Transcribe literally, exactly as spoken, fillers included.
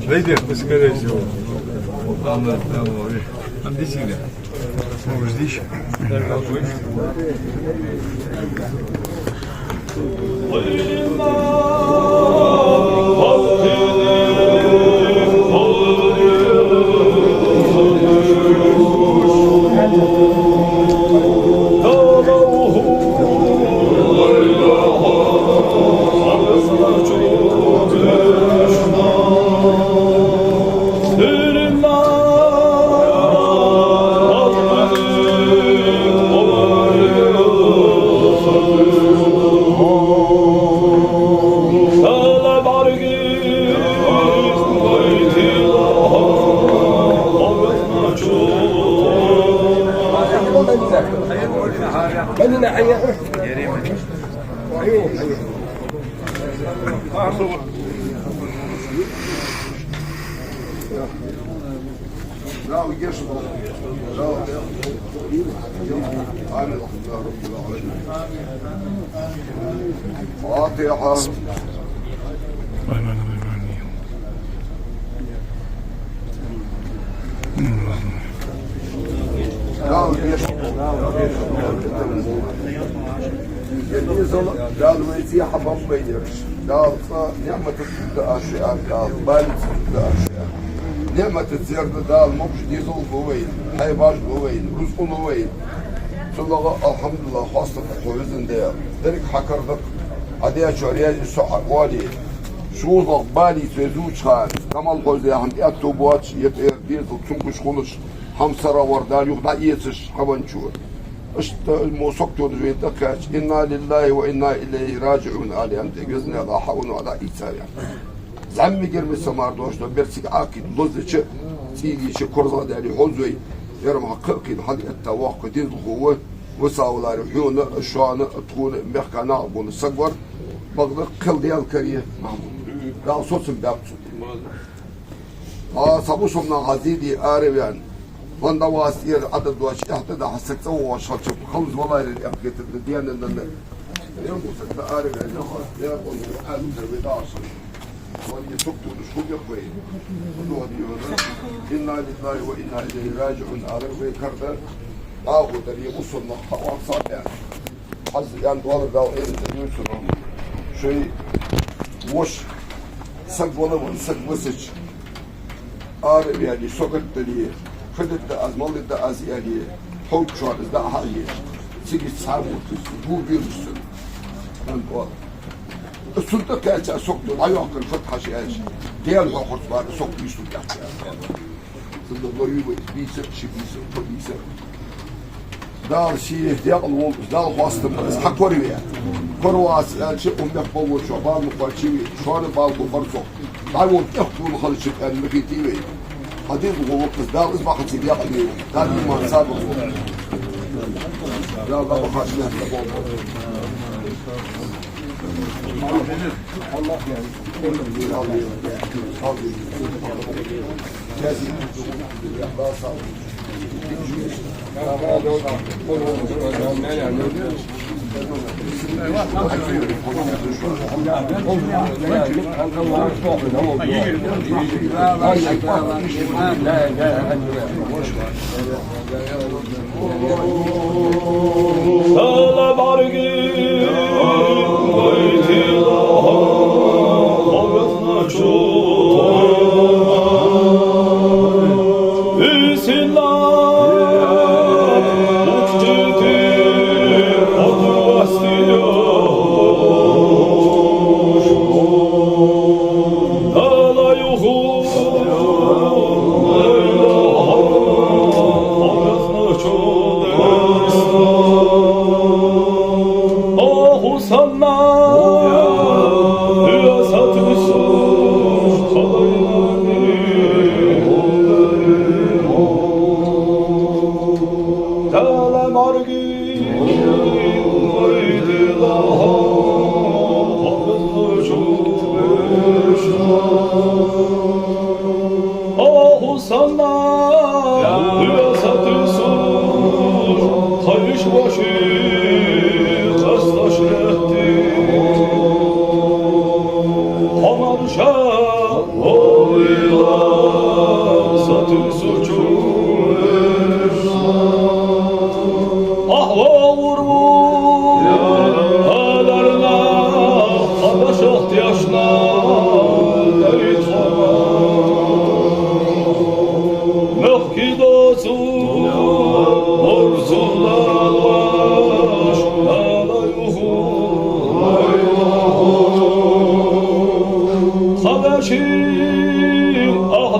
Вийди, скорее всего. Там, там, там, там, فاتحة. Дала вай цӀи хьабоаккхаш, Дала цкъа ниӀматаца духьал да шо, аьнна, Дала балица духьал да шо, аьнна. НиӀматаца зерда Дала мукъаш дезалхо вайна, хьайбаш лу вайна, рузкъа лу вайна. Цунах, алхьамдулиллахӀ, хоастам ба хьона, везан Даьла. Деррига хьа кара да-кх, Ӏа дечох раьза со хьа оале. ШозлагӀа балица вай зувча хана, къамаьл хоза яхьан аьттув боацаш, е тӀера дезал цунга гуш хулаш, хьамсара вар Дала юха дӀаэцаш хьавенначо. Иштта мо сагӀа тонаш вайна тӀакхаьчача, инна лиллахӀи ва инна илайхӀи раджиӀун ала, аьнна, тӀа везан Даьла, хьа вано дӀаийца ваьнна. ЗӀамига миса мара дош да, берцига Ӏакхийта лозача, цӀийгача, корзагӀдаьле хьовзой, яр ма хьакхийна хьалъэтта воккха дезалхо ва, висаваларе хьона, шоана, тхона, мехка нахага саг вар, бакъда кхел Даьла кара я, Махьмуд. Дала соцам баьб цунна. А, са бусалба нах хьазийди араваьнна. Ван да вас тӀера Ӏадат доацаш, эхь тӀа да хьа саг цӀа воагӀаш хилча, халз валарин эхь хетар да денна нанна. Рем бу саг да араваьнна, яха, я къонахий, Ӏалам дар вай дагӀаш. Ван я сагӀа тонаш хӀу бехк вай. Худо дийона. Инна лиллахӀи ва инна илайхӀи раджиӀун алар вай кара да. ДӀахо дар я бусалба нах хьаоарца баьнна. Хьаз ян дола дал ин тӀа юсурам. Шоай воша саг вала ван саг васача. Ара ваьле, согат дале, хӀу дитта аз, мала дитта аз аьле, хьовччор из дӀа а хьаеш. Цига цхьа а вуташ, гу бираш цун. Ан дола. Цун тӀакхаьча согту дӀайохкар фат хьаша аьлча. Дела хьохарца бара согту йисту тӀакхаьча. Цунна ло ю вай, бийса, ши бийса, кхо бийса. Дала ший декъала волча Дала хоастам ба, из хьакораве. Коравац аьлча, уммех боввачо бала ма кхоаччаве, шоана бала бу харцо. ДӀаволла тӀех дула халча аьнна ма хетий вай. Хьадийла гӀо вакхас Дала из бахьанца декъала ве. Дала иман сабар ло. Дала бахьанца мехка бовла. Дала бӀаргий вайтийла хьо, хьо везначул. Уйсилла уччити хьо дувастийла. Дала юху Оха санна, весатуьсур, хайш ваши къасташ летти. Хьо марша, о, ила, сатуьсучу. Ахьо вур ву, аларна, хьадашах тешна, дайтхо. Мехкидоцу, орцулла, баш, алай уху. Хьадаши, ахьо